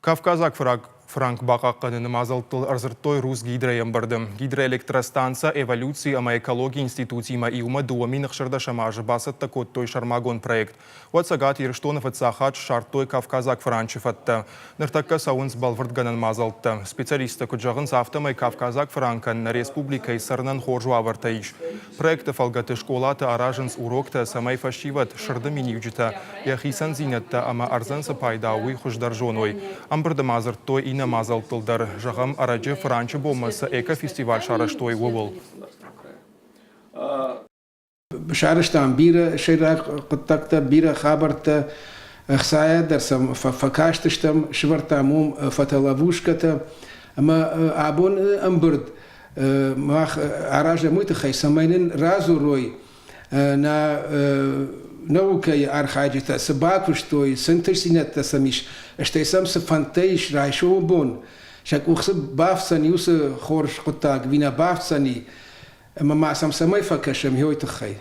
Кавказаг фыранк бахъахъхъӕныны мадзӕлттыл ӕрдзырдтой РусГидро-йы ӕмбырды. Гидроэлектростанцӕ эволюци ӕмӕ экологийы институтимӕ иумӕ 2016 азы бацӕттӕ кодтой сӕрмагонд проект. Уӕд Цӕгат Ирыстоны фыццаг хатт ссардтой кавказаг фыранчы фӕдтӕ. Ныртӕккӕ цӕуынц бӕлвырдгӕнӕн мадзӕлттӕ. Специалисттӕ куыд зӕгъынц, афтӕмӕй кавказаг фыранкӕн нӕ республикӕйы цӕрынӕн хорз уавӕртӕ ис. Проекты фӕлгӕты скъолаты аразынц уроктӕ, цӕмӕй фӕсивӕд сырды миниуджытӕ, йӕ хицӕндзинӕдтӕ ӕмӕ ӕрдзӕн цы пайда у, уый хуыздӕр зоной. Ӕмбырды ма дзырдтой иннӕ мадзӕлттыл дӕр. Зӕгъӕм, ӕрӕджы Фыранчы бонмӕ цы экофестиваль сарӕзтой, ууыл. Сарӕзтам бирӕ сӕйраг хъуыддӕгтӕ, бирӕ хабӕрттӕ, ӕхцайӕ дӕр сӕм фӕкастыстӕм, сывӕрдтам уым фотоловушкӕтӕ. Ӕмӕ абон ӕмбырд мах аразӕм уый тыххӕй, цӕмӕй нын радзурой нӕ наукӕйы архайджытӕ цы бакуыстой, цы ӕнтыстдзинӕдтӕ сӕм ис, стӕй сӕм цы фӕндтӕ ис райсомы бон, сӕ къух цы бафтдзӕни, уыцы хорз хъуыддаг ӕви нӕ бафтдзӕни, ӕмӕ ма сӕм цӕмӕй фӕкӕсӕм, уый тыххӕй.